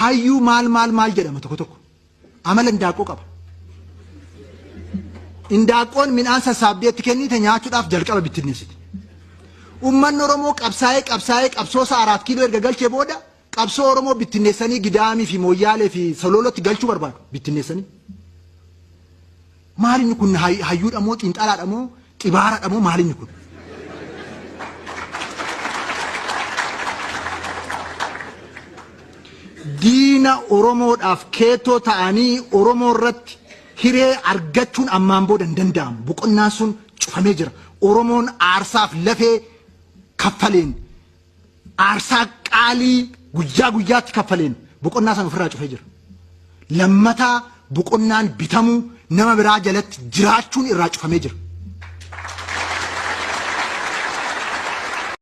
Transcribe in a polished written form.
Hayyuu maal maal maal jedhama tokko tokko. Amala indaaqqoo qaba. Indaaqqoon midhaan sassaabdee itti kennite nyaachuudhaaf jalqaba bittinneessiti. Uummanni Oromoo qabsaa'ee qabsaa'ee qabsoo isaa 4 kiiloo erga galchee booda qabsoo Oromoo bittinneessanii Gidaamii fi Mooyyaalee fi Soloolootti galchuu barbaadu bittinneessanii. Maal inni kun hayyuudha moo xiinxalaadha moo xibaaradha moo maal inni kun? Diina Oromoodhaaf keetoo ta'anii Oromoo irratti hiree argachuun ammaan booda hin danda'amu. Boqonnaan sun cufamee jira. Oromoon aarsaaf lafee kaffaleen aarsaa qaalii guyyaa guyyaatti kaffaleen boqonnaa sana ofirraa cufee jira. Lammataa boqonnaan bitamuu nama biraa jalatti jiraachuun irraa cufamee jira.